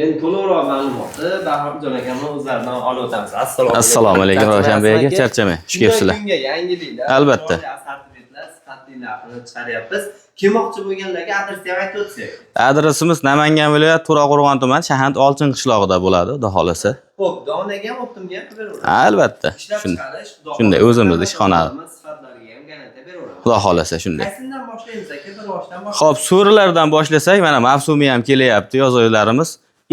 Endi to'liqroq ma'lumotni Bahromjon akamni o'zlaridan olib o'tamiz. Assalomu alaykum. Assalomu alaykum, Ravshanbek aka, charchamang. Xush kelibsizlar. Kunga yangiliklar, Albatta. chiroyli assortimentlar, sifatlilarini chiqaryapmiz. Kelmoqchi bo'lganlarga adresni ham aytib o'tsak. Adresimiz Namangan viloyati, To'raqo'rg'on tumani, Shahand Olchin qishlog'ida bo'ladi, xudo xolasa. Xo'p, donaga ham, оптом ga ham qilib beraveramiz. Albatta. Ishlab Shunday. chiqarish, xudo Shunday, xohlasa, o'zimiz ishxona. Sifatlariga ham garantiya beraveramiz. Xudo xolasa shunday. Qaysidan boshlaymiz aka? Bir boshdan boshlaymiz. Xo'p, so'rilardan boshlasak, mana mavsumi ham kelyapti, yoz oylarimiz.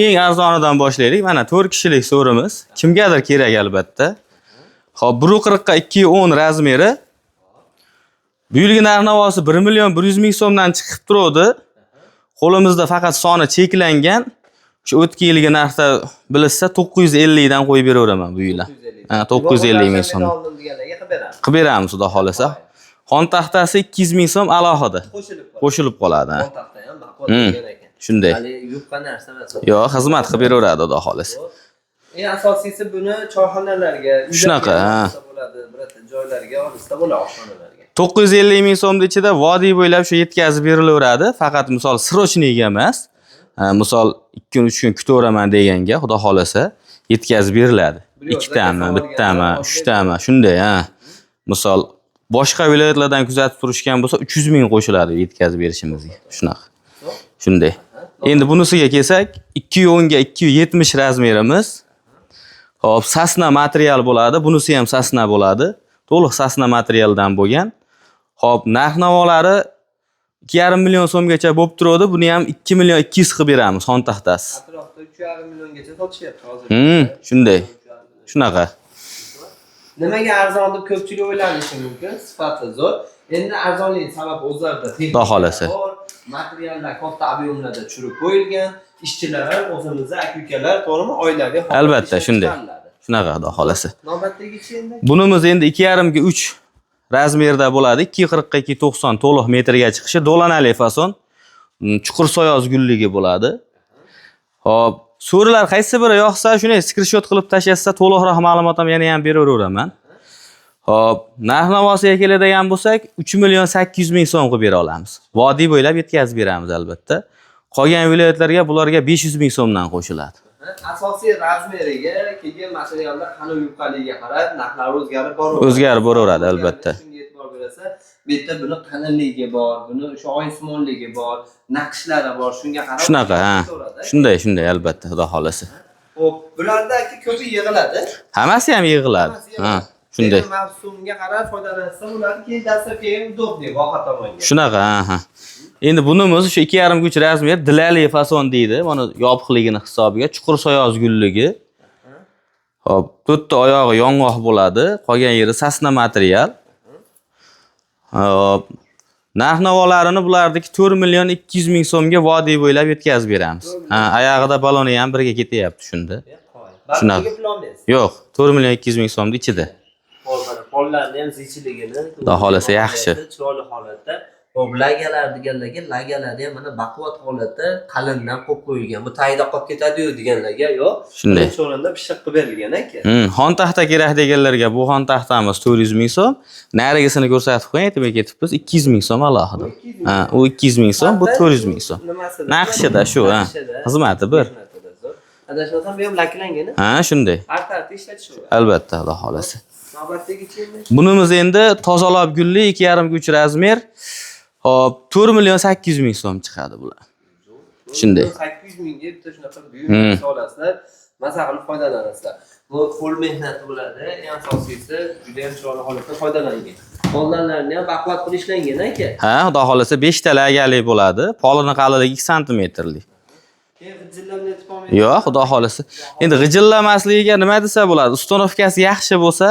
Eng arzonidan boshlaylik. Mana 4 kishilik so'rimiz. Kimgadir kerak albatta. Xo'p, 1.40 ga 2.10 размер i. Bu yilgi narx-navosi 1 million 100 ming so'mdan chiqib turadi. Qo'limizda faqat soni cheklangan. Shu o'tgan yilgi narxda bilishsa, 950 dan qo'yib beraveraman bu yil. Ha, 950 ming so'm. Oldim deganlarga qilib beramiz. Qilib beramiz, xudo xolasa. Xon taxtasi 200 ming so'm alohida Qo'shilib qoladi. Qo'shilib qoladi. Ha. Taxta ham baquvvat bo'lgan ekan. Shunday. Hali yupqa narsa emas. Yo'q, xizmat qilib beraveradi, xudo xolasa. Eng asosiysi, buni choyxonalarga, uylarga Shunaqa, ha. olsa bo'ladi, birorta joylarga olsa bo'ladi, oshxonalarga. 950 ming so'mni ichida vodiy bo'ylab shu yetkazib berilaveradi. Faqat misol срочный ga emas. Ha, misol 2 kun, 3 kun kutaveraman deganga, xudo xolasa, yetkazib beriladi. Bir yo'lda Ikkitami, kasal bittami, olganlar. uchtami, shunday, ha. Misol boshqa viloyatlardan kuzatib turishgan bo'lsa, 300 ming qo'shiladi yetkazib berishimizga. Shunaqa. Shunday. Endi bunisiga kelsak, 2.10 ga 2.70 размер imiz. Xo'p, сосна material bo'ladi. Bunisi ham сосна bo'ladi. To'liq сосна materialdan bo'lgan. Xo'p, narx-navolari 2,5 million so'mgacha bo'lib turadi. Buni ham 2 million 200 qilib beramiz xon taxtasi. Atrofda 3,5 milliongacha sotishyapti hozir. Shunday. Shunaqa. Nimaga arzon deb ko'pchilik o'ylanishi mumkin. Sifati zo'r. Endi arzonlik sababi o'zlarida texnika Xudo xohlasa. bor, materiallar katta объем larda tushirib qo'yilgan, ishchilar ham o'zimizni aka-ukalar, to'g'rimi? Oilaviy holatda Albatta, ishlab shunday. chiqariladi. Shunaqa, xudo xolasa. Navbatdagichi endi? Bunimiz endi 2,5 ga 3 размер da bo'ladi. 2.40 ga 2.90 to'liq metrga chiqishi dolanali fason. Chuqur sayoz gulligi bo'ladi. Xo'p, so'rilar qaysi biri yoqsa, shuni skrinshot qilib tashlasa, to'liqroq ma'lumot ham yana ham beraveraman. Xo'p, narx-navosiga keladigan bo'lsak, 3 million 800 ming so'm qilib bera olamiz. Vodiy bo'ylab yetkazib beramiz albatta. Qolgan viloyatlarga bularga 500 ming so'mdan qo'shiladi. Asosiy размер iga, keyin materialda qalin yupqaligiga qarab narxlar o'zgarib boraveradi. O'zgarib boraveradi albatta. Shunga e'tibor berasa, bu yerda buni qalinligi bor, buni o'sha oysimonligi bor, naqshlari bor, shunga qarab Shunaqa, ha. ketaveradi. Shunday, albatta, xudo xolasa. Xo'p, bularda aka ko'pi yig'iladi. Hammasi ham yig'iladi. Hammasi Ha, yig'iladi. shunday. Demak, mavsumga qarab foydalansa bo'ladi, keyin dastlab keyin удобный voha tomonga. Shunaqa, ha. Endi bunimiz shu 2,5 ga 3 размер, dilali fason deydi. Mana yopiqligini hisobiga chuqur sayoz gulligi. Xo'p, to'rtta oyog'i yong'oq bo'ladi, qolgan yeri сосна material. Xo'p, narx-navolarini bularniki 4 million 200 ming so'mga vodiy bo'ylab yetkazib beramiz. Ha, oyog'ida baloni ham birga ketyapti shunda. Shunaqa. Shunaqa. Pul olmaysiz. Yo'q, 4 million 200 ming so'mni ichida. Xo'p, mana pollarni ham zichligini Xudo xohlasa yaxshi. Chiroyli holatda. Xo'p, lagalar deganlarga, lagalarni ham mana baquvvat holatda qalindan qo'yib qo'yilgan. Bu tagida qolib ketadi-yu deganlarga yo'q. Shunday. Birinchi o'rinda pishiq qilib berilgan aka. Xon taxta kerak deganlarga bu xon taxtamiz 400 ming so'm. Narigisini ko'rsatib qo'ying, aytib ketibmiz, 200 ming so'm alohida. Bu 200 ming. Ha, u 200 ming so'm, bu 400 ming so'm. Nimasida? Naqshida shu, ha. Naqshida. Xizmati bir. Xizmatida zo'r. Adashmasam, bu ham laklangan. Ha, shunday. Har tarafda ishlatish. Albatta, xudo xolasa. Navbatdagichi endi? Bunimiz endi tozalab gulli, 2,5 ga 3 размер. Xo'p, 4 million 800 ming so'm chiqadi bular. Shunday. 800 mingga bitta shunaqa buyuk narsa olasizlar, maza qilib foydalanasizlar. Bu qo'l mehnati bo'ladi, eng asosiysi juda ham chiroyli holatda foydalangan. Pollarni ham baquvvat qilib ishlangan aka. Ha, xudo xolasa 5 ta lagalik bo'ladi. Polini qalinligi 2 santimetrlik. Keyin g'ijillamni yetib olmaydi. Yo'q, xudo xolasa. Endi g'ijillamasligiga nima desa bo'ladi? Установка si yaxshi bo'lsa,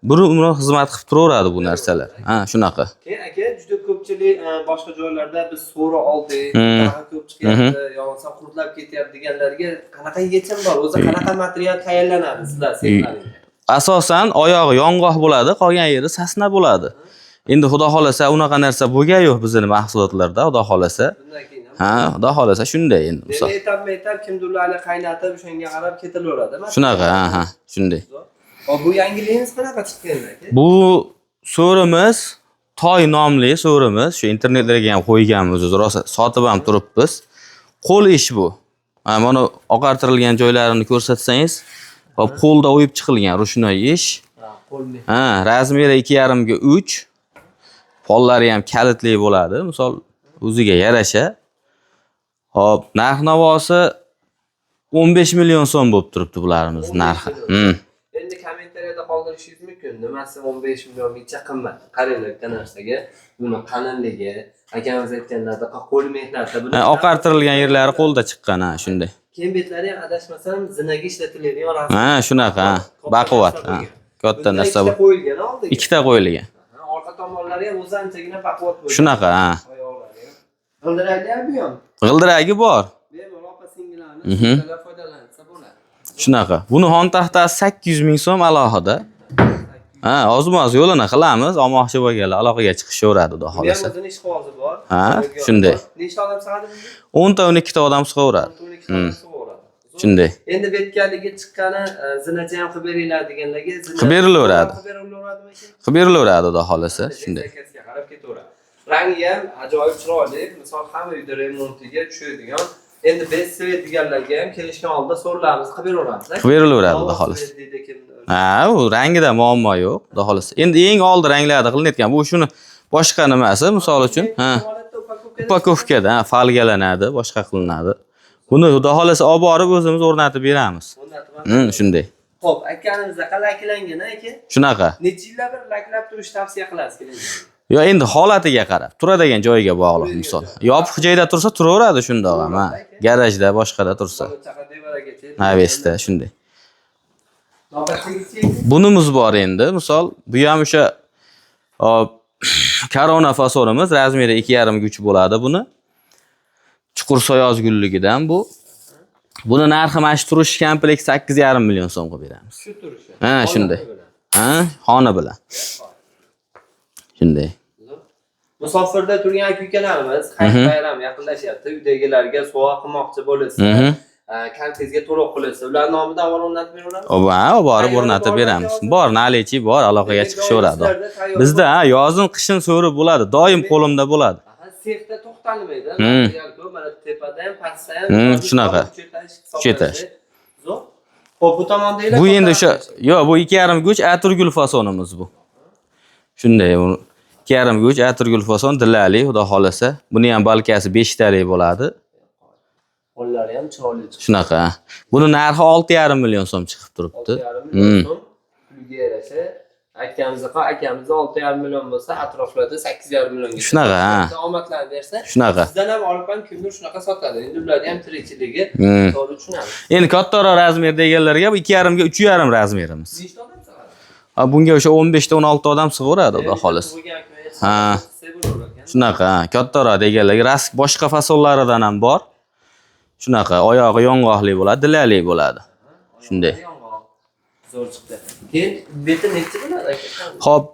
bir umr xizmat qilib turaveradi bu narsalar. Ha, shunaqa. Keyin aka, juda ko'pchilik boshqa joylarda biz so'ri oldik, daha ko'p chiqyapti, yo bo'lmasa qurtlab ketyapti deganlarga qanaqa yechim bor? O'zi qanaqa material tayyorlanadi sizlar sexlaringda? Asosan oyog'i yong'oq bo'ladi, qolgan yeri сосна bo'ladi. Endi xudo xolasa unaqa narsa bo'lgan yo'q bizning mahsulotlarda, xudo xolasa. Bundan keyin ham Ha, xudo xolasa shunday endi misol. Demak, etapma-etap kimdirlar qaynatib, o'shanga qarab ketilaveradi. Shunaqa, ha, shunday. Hop, bu yangiligingiz qanaqa chiqqan aka? Bu so'rimiz Toy nomli so'rimiz, shu internetlarga ham qo'yganmiz, o'zi rosa sotib ham turibmiz. Qo'l ish bu. Ha, mana oqartirilgan joylarini ko'rsatsangiz, hop, qo'lda o'yib chiqilgan ручной ish. Ha, qo'l mehnati. Ha, размер i 2,5 ga 3. Pollari ham kalitli bo'ladi. Misol o'ziga yarasha. Hop, narx navosi 15 million so'm bo'lib turibdi bularimiz 15 narxi. million. Endi kommentariyada qoldirishingiz mumkin. Nimasi 15 milliongacha qimmat? Qaranglar bitta narsaga. Buni qalinligi, akamiz aytganlardaqa qo'l mehnati. Buni Ha, oqartirilgan yerlari qo'lda chiqqan, ha, shunday. Keyin betlari ham adashmasam zinaga ishlatiladigan rasm. Ha, shunaqa, ha. Baquvvat, ha. Katta Bunda narsa ikkita bu. qo'yilgan oldiga. Ikkita qo'yilgan. Ha, orqa tomonlari ham o'zi anchagina baquvvat bo'lgan. Shunaqa, ha. Oyoqlari ham. G'ildiragi ham bu ham. G'ildiragi bor. Bemalol opa singillarni sizlar foydalansa bo'ladi. Shunaqa. Buni xon taxtasi 800 ming so'm alohida. Ha, ozma-oz yo'lini qilamiz. Olmoqchi bo'lganlar aloqaga chiqishaveradi, xudo Bu ham xohlasa. o'zini ishqibozi bor. Ha, Joyga shunday. bor. Nechta odam sig'adi bunga? 10 ta 12 ta odam sig'averadi. 12 ta odam sig'averadi. Zo'r. Shunday. Endi betkaligi chiqqani zinacha ham qilib beringlar deganlarga zina Qilib berilaveradi. Qilib berilaveradimi aka? Qilib berilaveradi, xudo xohlasa. Shunday. Zakazga qarab ketaveradi. Rangi ham ajoyib chiroyli. Misol hamma uyda remontiga tushadigan. Endi без свет deganlarga ham kelishgan holda so'rlarimizni qilib beraveramiz. Qilib berilaveradi, xudo xohlasa. Свет deydi kimdir. Ha, u rangida muammo yo'q, xudo xohlasa. Endi eng oldi ranglarda qilinayotgan bu shuni boshqa nimasi, misol uchun, ha, Holatda упаковка da упаковка da, ha, folgalanadi, boshqa qilinadi. Buni xudo xohlasa olib borib o'zimiz o'rnatib beramiz. O'rnatib Shunday. Xo'p, aytganimizdaqa laklangan aka. Shunaqa. Necha yillar bir laklab turish tavsiya qilasiz kelinga? Yo, endi holatiga qarab, turadigan joyiga bog'liq misol. Yopiq joyda tursa turaveradi shundoq ham, ha. Garajda, boshqada tursa. Bola chaqa devaragacha. Навес da shunday. Navbatdagichi Bunimiz bor endi. Misol, bu ham o'sha hop, korona fasonimiz размер i 2,5 ga 3 bo'ladi buni. Chuqur sayoz gulligidan bu. Buni narxi mana shu turish kompleks 8,5 million so'm qilib beramiz. shu turishi. Ha, shunday. Ha, xona bilan. Shunday. Musofirda turgan aka ukalarimiz hayit bayram yaqinlashyapti. Uydagilarga sovg'a qilmoqchi bo'lsa, konteynerga to'liq qilsa, ular nomidan avval o'rnatib beraveramiz. Oba, olib borib Tayyor o'rnatib bormi beramiz. hozir? Bor, наличие bor, aloqaga Demak, chiqishaveradi. doim sizlarda tayyor Bizda ha, yozin, qishin so'ri bo'ladi, doim qo'limda bo'ladi. Aha, sexda to'xtalmaydi. Material ko'p, mana tepada ham, pastda ham. Shunaqa. Uch etaj Uch etaj. Zo'r. Xo'p, bu tomondagilar Bu endi o'sha, katta yo'q, bu 2,5 ga 3 atirgul fasonimiz bu. Shunday, bu 2,5 ga 3 atirgul fason dillali, xudo xohlasa. Buni ham balkasi 5 talik bo'ladi. Qo'llari ham chiroyli chiqdi. Shunaqa. Buni narxi 6,5 million so'm chiqib turibdi. 6,5 million so'm puliga yarasha aytganimizdaqa akamizda 6,5 million bo'lsa, atroflarda 8,5 millionga. Shunaqa, ha. Omadlarni bersa, Shunaqa. Sizdan ham olib ham kimdir shunaqa sotadi. Endi ularni ham tirikchiligi to'g'ri tushunamiz. Endi kattaroq размер deganlarga bu 2,5 ga 3,5 размер imiz. Nechta odam sig'adi? Ha, bunga o'sha 15 ta 16 odam sig'averadi, xudo xohlasa. Ha. Shunaqa, ha, kattaroq deganlarga rask boshqa fasonlaridan ham bor. Shunaqa, oyog'i yong'oqli bo'ladi, dilali bo'ladi. Shunday. Zo'r chiqdi. Keyin beti necha bo'ladi aka? Xo'p,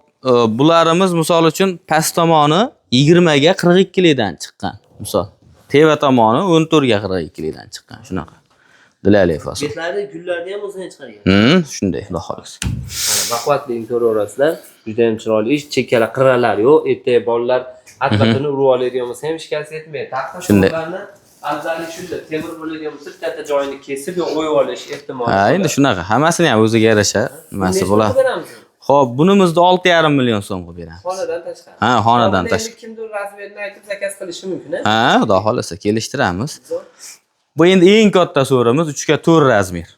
bularimiz misol uchun past tomoni 20 ga 42 likdan chiqqan. Misol. Teva tomoni 14 ga 42 likdan chiqqan. Shunaqa. Dilali fason. Betlarida gullarni ham o'zini chiqargan. Shunday, xudo xohlasa. Mana baquvvatligini ko'raverasizlar. Juda ham chiroyli ish. Chekkala qirralar yo'q. Ertaga bolalar atbatini urib oladigan bo'lsa ham shikast yetmaydi. Taxta Shunday. so'zlarni afzallik shunda. Temir bo'ladigan bo'lsa bitta joyini kesib yo o'yib olish ehtimoli. Ha, endi shunaqa. Hammasini ham o'ziga yarasha nimasi bo'ladi. Beramiz. Xo'p, bunimizni 6,5 million so'm qilib beramiz. Xonadan tashqari. Ha, xonadan Endi tashqari. kimdir размер ini aytib заказ qilishi mumkin, a? Ha, xudo xohlasa kelishtiramiz. Zo'r. Bu endi eng katta so'rimiz 3 ga 4 размер.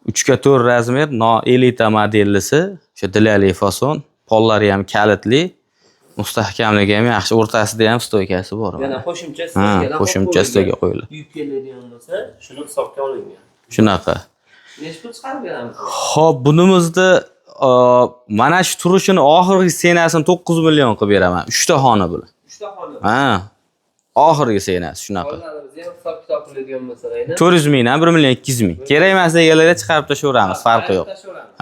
3 ga 4 размер, no elita modellisi, o'sha dilali fason, pollari ham kalitli, mustahkamligi ham yaxshi, o'rtasida ham стойка si bor. Yana Mana. qo'shimcha Ha, стойка dan qo'shimcha стойка qo'yiladi. Yuk keladigan bo'lsa, shuni hisobga olingan. Shunaqa. Necha pul chiqarib beramiz? Xo'p, bunimizni mana shu turishini oxirgi цена sini 9 million qilib beraman. 3 ta xona bilan. 3 ta xona. Ha. Oxirgi цена si shunaqa. Xonlarimizni ham hisob kitob qiladigan bo'lsa, aynan. 400 mingdan 1 million 200 ming. Kerak emas deganlarga chiqarib tashlayveramiz, farqi yo'q.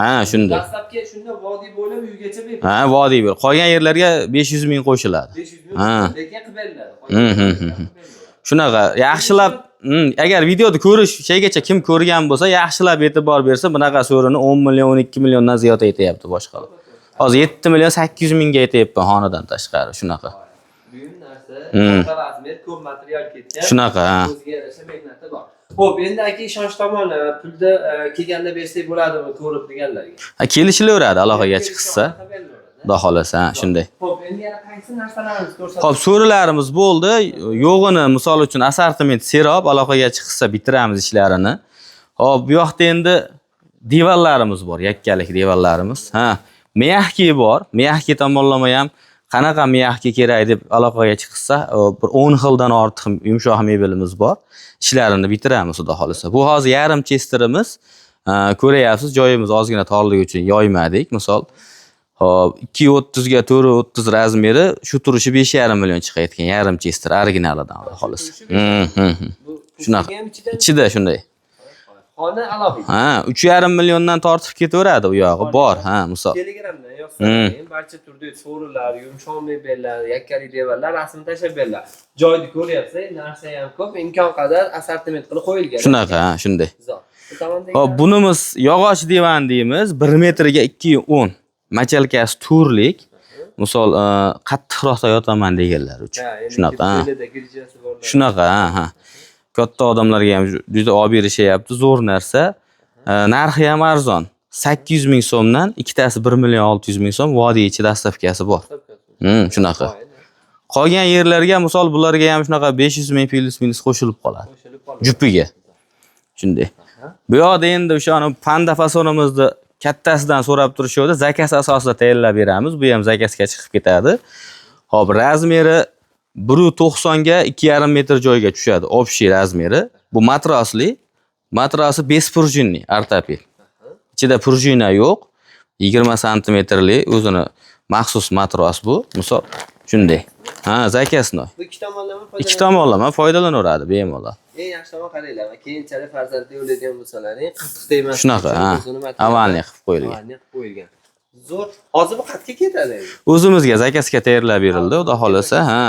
Ha, shunday. Dastlabki shunda vodiy bo'ylab uygacha bepul. Ha, vodiy bir. Qolgan yerlarga 500 ming qo'shiladi. 500 ming. Ha. Lekin qilib beriladi. Hmm. Shunaqa yaxshilab, agar videoni ko'rish shaygacha kim ko'rgan bo'lsa, yaxshilab e'tibor bersa, bunaqa so'rini 10 million, 12 milliondan ziyod aytyapti boshqalar. Hozir 7 million 800 mingga aytyapman xonadan tashqari, shunaqa. Buyum narsa. Katta размер, ko'p material ketgan. Shunaqa, ha. O'ziga yarasha mehnati bor. Xo'p, endi aka, ishonch tomonlama pulda kelganda bersak bo'ladimi ko'rib deganlarga. Ha, kelishilaveradi aloqaga chiqishsa. Xudo xohlasa, ha, shunday. Xo'p, endi yana qaysi narsalarimizni ko'rsatamiz? Xo'p, so'rilarimiz bo'ldi. Yo'g'ini misol uchun assortiment serob aloqaga chiqsa bitiramiz ishlarini. Xo'p, bu yoqda endi divanlarimiz bor, yakkalik divanlarimiz. Ha, мягкий bor. Мягкий tomonlama ham qanaqa мягкий kerak deb aloqaga chiqsa, bir 10 xildan ortiq yumshoq mebelimiz bor. Ishlarini bitiramiz xudo xohlasa. Bu hozir yarim chesterimiz. Ha, ko'ryapsiz, joyimiz ozgina torligi uchun yoymadik, misol. Xo'p, 2.30 ga 4.30 размер i, shu turishi 5,5 million chiqayotgan yarim chester originalidan xudo xohlasa. Bu Shunaqa. ham ichida Ichida shunday. Xona alohida. Ha, 3,5 milliondan tortib ketaveradi u yog'i bor, ha, misol. Telegramdan yozsangiz barcha turdagi so'rilar, yumshoq mebellar, yakkalik divanlar rasmini tashlab beriladi. Joyni ko'ryapsiz, narsa ham ko'p, imkon qadar assortiment qilib qo'yilgan. Shunaqa, ha, shunday. Zo'r. Bu tomondagi Xo'p, bunimiz yog'och divan deymiz, 1 metrga 2.10. Мочалка si to'rlik. Misol, qattiqroqda yotaman deganlar uchun. Ha, endi Shunaqa, ha. belida gijasi borlar. Shunaqa, ha. Katta odamlarga ham juda olib berishyapti, zo'r narsa. Narxi ham arzon. 800 ming so'mdan ikkitasi 1 million 600 ming so'm, vodiy ichi доставка si bor. Shunaqa. Qolgan yerlarga misol bularga ham shunaqa 500 ming плюс-минус qo'shilib qoladi. Qo'shilib qoladi. Jupiga. Shunday. Bu yoqda endi o'sha ani panda fasonimizni kattasidan so'rab turishuvdi. Заказ asosida tayyorlab beramiz. Bu ham заказ ga chiqib ketadi. Xo'p, размер i 1.90 ga 2,5 metr joyga tushadi. Общий размер i. Bu matrosli. Matrosi беспружинный, ortoped. Ichida prujina yo'q. 20 santimetrli o'zini maxsus matros bu. Misol shunday. Ha, заказной. Bu ikki tomonlama Ikki tomonlama foydalanaveradi bemalol. Eng yaxshi tomon qaranglar, va keyinchalik farzandli o'laydigan bo'lsalaring, qattiq tegmas. Shunaqa, ha. Аварийный qilib qo'yilgan. Аварийный qilib qo'yilgan. Zo'r. Hozir bu qayerga ketadi endi? O'zimizga заказ ga tayyorlab berildi, xudo xohlasa, ha.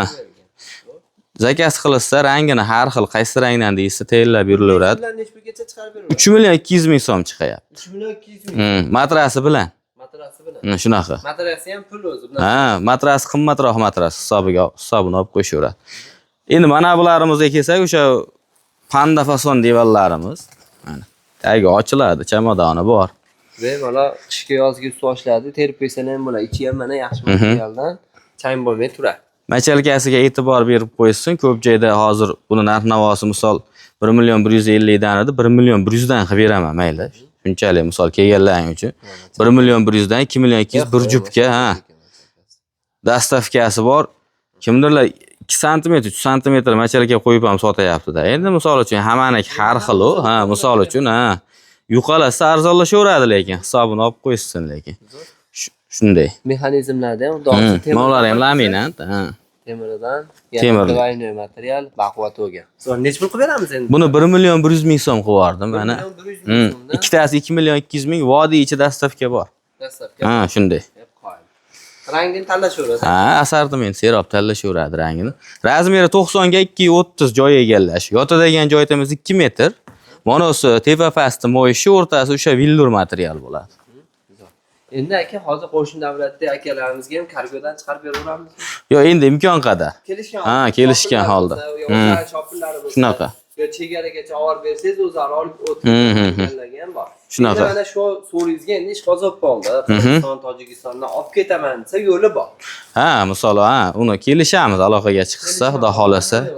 Заказ qilishsa rangini har xil qaysi rangdan deyilsa tayyorlab berilaveradi. Pullar nechi pulgacha chiqarib beraveradi? 3 million 200 ming so'm chiqayapti. 3 million 200 ming. Matrasi bilan. Matrasi bilan. Shunaqa. Matrasi ham pul o'zi. Ha, matras qimmatroq matras hisobiga hisobini olib qo'yishaveradi. Endi mana bularimizga kelsak, o'sha panda fason divanlarimiz. Mana tagi ochiladi, chamadoni bor. Bemalol qishki yozgi usti ochiladi, terib qo'ysan ham bo'ladi. Ichi ham mana yaxshi materialdan chang bo'lmay turadi. Мочалка siga e'tibor berib qo'yishsin. Ko'p joyda hozir buni narx navosi misol 1 million 150 dan edi, 1 million 100 dan qilib beraman, mayli. Shunchalik misol kelganlaring uchun 1 million 100 dan 2 million 200 bir jupga, ha. Доставка si bor. Kimdirlar 2 santimetr, 3 santimetr мочалка qo'yib ham sotyapti-da. Endi misol uchun hammaniki har xil u, ha, misol uchun, ha. Yuqalasa arzonlashaveradi lekin hisobini olib qo'yishsin lekin. Shunday. Mexanizmlarda ham xudo Mollar ham laminat, ha. Temiridan, Temirli. Двойной material baquvvat bo'lgan. Zo'r, nechi pul qilib beramiz endi? Buni 1 million 100 ming so'm qilib yubordim mana. 1 million 100 ming so'mdan. Ikkitasi 2 million 200 ming, vodiy ichi доставка bor. Доставка. Ha, shunday. Qoyil. Rangini tanlashaveradi. Ha, assortiment serob tanlashaveradi rangini. Размер i 90 ga 2.30 joy egallash. Yotadigan joyimiz 2 metr. Manasi tepa pasti moyishi, o'rtasi o'sha velur material bo'ladi. Endi aka, hozir qo'shni davlatda akalarimizga ham kargodan chiqarib beraveramiz. Yo, endi imkon qadar. Kelishgan Ha, kelishgan holda. Yo, o'zlari shopirlari bo'lsa. Shunaqa. Yo chegaragacha olib bersangiz, o'zlari olib o'tib ketganlarga ham bor. Shunaqa. Endi mana shu so'ringizga endi ish qozib qoldi. Qirg'iziston, Tojikistondan olib ketaman desa yo'li bor. Ha, misol, ha, uni kelishamiz aloqaga chiqsa, xudo xolasa.